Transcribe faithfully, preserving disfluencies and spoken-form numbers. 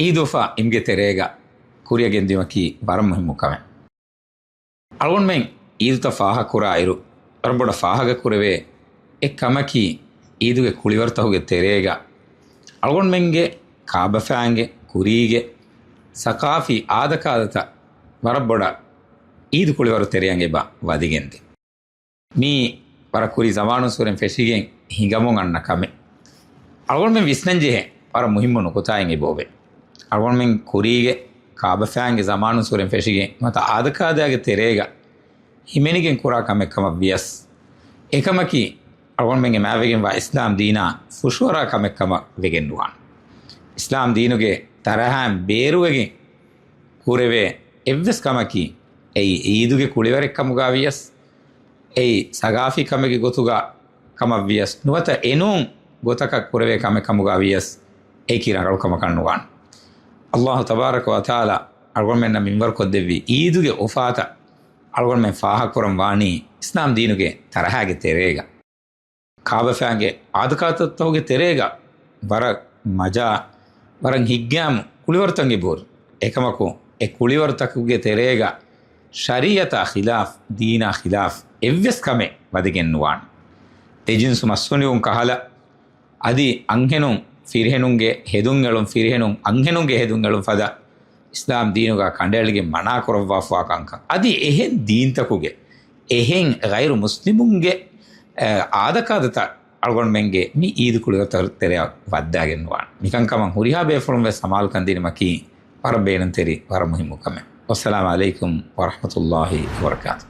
އީދު އުފާ އިމްގެ ތެރޭގަ ކުރިއަށް ގެންދިއުމަކީ ވަރަށް މުހިއްމު ކަމެއް. އަޅުގަނޑުމެން އީދުތައް ފާހަގަކުރާ އިރު، ވަރަށް ބޮޑަށް ފާހަގަކުރެވޭ އެއް ކަމަކީ، އީދުގެ ކުޅިވަރުތަކުގެ ތެރޭގަ އަޅުގަނޑުމެންގެ ކާބަފައިންގެ ކުރީގެ ސަޤާފީ އާދަކާދަތައް ވަރަށް ބޮޑަށް އީދު ކުޅިވަރު ތެރެއަށް އެބަ ވަދެގެންދޭ. މީ ވަރަށް ކުރީ ޒަމާނުއްސުރެން ފެށިގެން ހިނގަމުން އަންނަ ކަމެއް. އަޅުގަނޑުމެން ވިސްނަންޖެހޭ ވަރަށް މުހިއްމު ނުކުތާއެއް އެބައޮވޭ. އަޅުގަނޑުމެން ކުރީގެ ކާބަފައިންގެ ޒަމާނުއްސުރެން ފެށިގެން ނުވަތަ އާދަކާދައިގެ ތެރޭގަ ހިމެނިގެން ކުރާ ކަމެއް ކަމަށް ވިޔަސް، އެކަމަކީ އަޅުގަނޑުމެންގެ މާތްވެގެންވާ އިސްލާމް ދީނާ ފުށުއަރާ ކަމެއް ކަމަށް ވެގެން ނުވާނެ. އިސްލާމް ދީނުގެ ތަރަހައިން ބޭރުވެގެން ކުރެވޭ އެއްވެސް ކަމަކީ، އެއީ އީދުގެ ކުޅިވަރެއް ކަމުގަ ވިޔަސް، އެއީ ސަގާފީ ކަމެއްގެ ގޮތުގަ ކަމަށް ވިޔަސް، ނުވަތަ އެނޫން ގޮތަކަށް ކުރެވޭ ކަމެއް ކަމުގަ ވިޔަސް، އެއީކީ ރަނގަޅު ކަމަކަށް ނުވާނެ. އައްލާހު ތަބާރަކަ ވަތަޢާލާ އަޅުގަނޑުމެންނަށް މިންވަރުކޮށްދެއްވި އީދުގެ އުފާތައް އަޅުގަނޑުމެން ފާހަގަކުރަން ވާނީ އިސްލާމް ދީނުގެ ތަރަހައިގެ ތެރޭގަ. ކާބަފައިންގެ އާދަކާދަތަކުގެ ތެރޭގަ ވަރަށް މަޖާ، ވަރަށް ހިތްގައިމު ކުޅިވަރުތައް އެބަހުރި. އެކަމަކު، އެ ކުޅިވަރުތަކުގެ ތެރޭގަ ޝަރީޢަތާ ޚިލާފް، ދީނާ ޚިލާފް އެއްވެސް ކަމެއް ވަދެގެން ނުވާނެ. އެ ޖިންސު މައްސުނިވުން ކަހަލަ، އަދި އަންހެނުން ފިރިހެނުންގެ ހެދުން އެޅުން، ފިރިހެނުން އަންހެނުންގެ ހެދުން އެޅުން ފަދަ އިސްލާމް ދީނުގަ ކަނޑައެޅިގެން މަނާ ކުރައްވާފަވާ ކަންކަން، އަދި އެހެން ދީންތަކުގެ، އެހެން ޣައިރު މުސްލިމުންގެ، އެ، އާދަކާދަތައް އަޅުގަނޑުމެންގެ މި އީދު ކުޅިވަރު ތެރެއަށް ވައްދާގެން ނުވާނެ. މިކަންކަމަށް ހުރިހާ ބޭފުޅުން ވެސް ސަމާލުކަން ދިނުމަކީ ވަރަށް ބޭނުންތެރި، ވަރަށް މުހިއްމު ކަމެއް. ވައްސަލާމް ޢަލައިކުމް ވަރަޙްމަތުﷲި ވަބަރަކާތު.